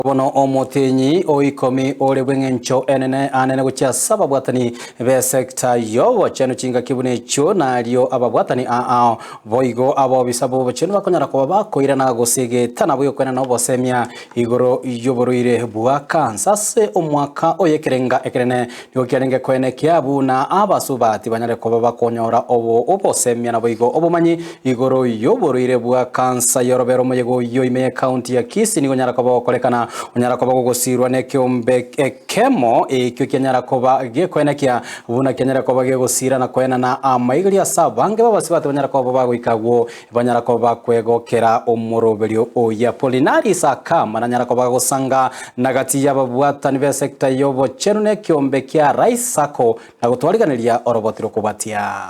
Bono omotienyi o ikomi ore bw'engencho enene anene gochia ase ababwatani b'esecta y'obochenu chingaki buna echio, nario ababwatani aao boigo abobisa b'obochenu bakonyara koba bakoirana gose getana bw'okoenana obosemia igoro y'oborwaire bwa kansa. Ase omwaka oyo ekerenga ekenene nigo kiarenge koenekia buna abasubati banyare koba bakonyora obo obosemia naboigo obomanyi Igoro y'oborwaire bwa kansa y'orobere omoyega oyio ime y'ecounty ya Kisii nigo onyara koba gokorekana onyara koba gogosirwa nekeombe ekemo ekio kianyara koba gekoenekia buna kianyare koba gegosira na koenana amaigerio ase abange b'abasibati banyara koba bagoika agwo banyara koba bakwegokera omoroberio oyio. Apollinaris Akama nanyara koba gosanga na gati y'ababwatani b'esecta y'obochenu nekeombe kia Rise Sacco na gotwariganeria oroboti rokobatia.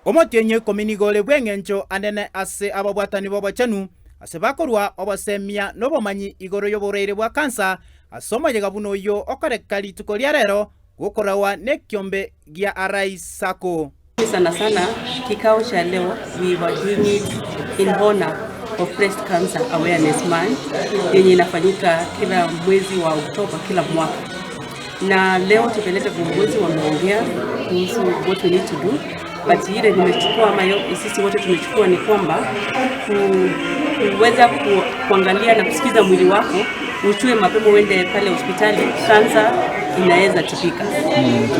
Omotienyi o ikomi nigo ore bw'engencho anene ase ababwatani b'obochenu, ase bakorua obosemia na obomanyi igoro y'oborwaire bwa kansa, ase omoyega buna oyio okoreka rituko ria rero gokorawa nekiombe gia Arise Sacco. Sana sana kikao cha leo we were doing it in honor of breast cancer awareness month yenye inafanyika kila mwezi wa Oktoba kila mwaka, na leo tumeleta viongozi wameongea kuhusu what we need to do but ile nimechukua ama yo, sisi wote tumechukua ni kwamba ku, kuweza ku, kuangalia na kusikiza mwili wako ujue mapema uende pale hospitali. Kansa inaweza tibika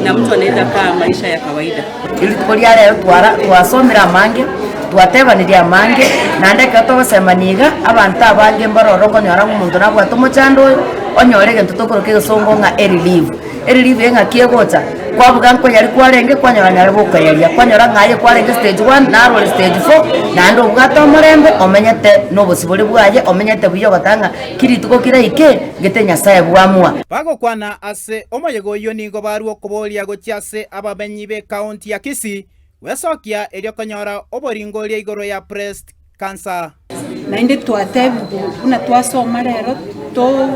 na mtu anaweza kaa maisha ya kawaida. Rituko ria rero twara twasomire amange, twatebanirie amange, naende ekero togosemania iga, abanto abange mbaroro okonyora ng'a omonto nabwate omochando oyo, onyore egento tokoroka egesongo ng'a erelief. Erelief eye ng'aki egocha, kwabuga nkoyaria kwarenge kwanyora nyaria gokoyaria, kwanyora ng'a aye kwarenge stage one, naro ore stage four, naende obwate omorembe omenyete na obosibore bwaye, omenyete buya ogoteba ng'a ki rituko kiraike, ngete Nyasaye bwamua. Bagokwana ase omoyega oyio nigo barua okoboria gochia ase abamenyi b'ekaunti ya Kisii gwesokia erio konyora oboringoria igoro ya breast cancer. Naende twatebigwa buna twasoma rero to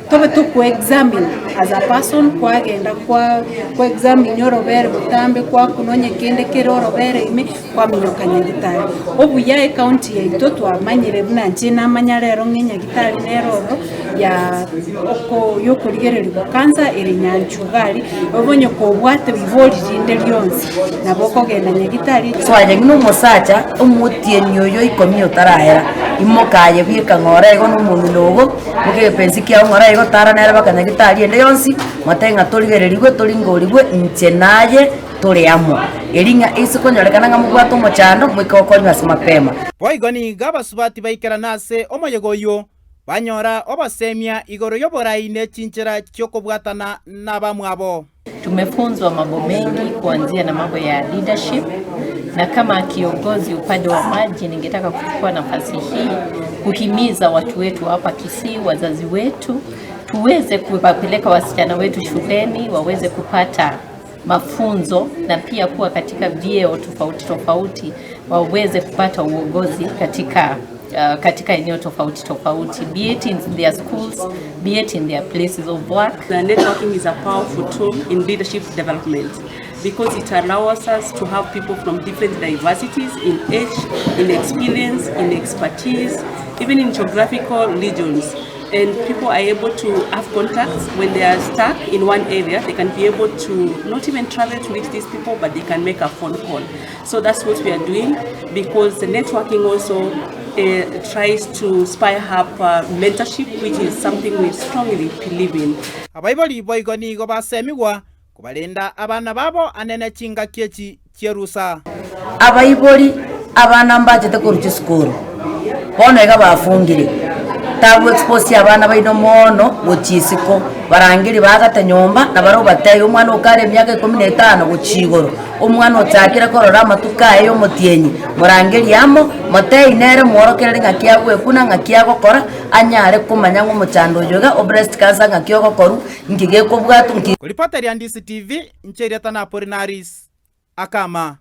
tobe tokoexamine as a person kwagenda kwa kwaexamine orobere botambe kwakuna onye kende kere orobere ime kwaminyoka nyagitari. Obuya ecounty yaito twamanyire buna inche namanya rero ng'a enyagitari nere ororo ya oko yokorigereriwa cancer ere nyanchwa iga aria, onye kobwate ribori rinde rionsi nabo okogenda nyagitari. Soaye ng'ina omosacha omotienyi oyo ikomi otarahera, imoka aye bweka ng'ora igo na omong'ina ogo, boka egepensi kiao ng'ora igo tara nere baka nyagitari ende yonsi, motebe ng'a torigererigwe toringorigwe inche naye tore amo. Eri ng'a ase konyorekana ng'a mobwate omochando, moike gokonywa ase mapema. Boigo nigo abasubati baikerana ase omoyega oyio, banyora obosemia igoro y'oborai ne chinchera chi'okobwatana nabamwabo. Tumefunzwa mambo mengi kuanzia na mambo ya leadership na kama kiongozi upande wa maji, ningetaka kuchukua nafasi hii kuhimiza watu wetu hapa Kisii, wazazi wetu, tuweze kuwapeleka wasichana wetu shuleni waweze kupata mafunzo na pia kuwa katika vyeo tofauti tofauti, waweze kupata uongozi katika katika eneo tofauti tofauti, be it in their schools, be it in their places of work. The networking is a powerful tool in leadership development because it allows us to have people from different diversities in age, in experience, in expertise, even in geographical regions. And people are able to have contacts when they are stuck in one area. They can be able to not even travel to reach these people, but they can make a phone call. So that's what we are doing, because the networking also tries to spur up mentorship, which is something we strongly believe in. Abaibori boigo nigo basemigwa kobarenda abana babo anene chingaki echi chi'erusa. Abaibori abana mbachete korwa chisukuru, bono iga bafungire, tagoexposia abana baino mono gochia isiko, barangerie baagate nyomba, na barabwo batebie omwana okare emiaka ikomi na etano gochia igoro, omwana ochakire korora amatuko aye ya omotienyi, morangerie amo, motebie nere mworokereri ng'aki agwekuna ng'aki agokora, anyare komanya ng'a omochando oyo iga o breast cancer ng'aki ogokorwa, nki gekobwatwa, nki. Koripoteria Ndisi TV, inche erieta na Apolinaris Akama.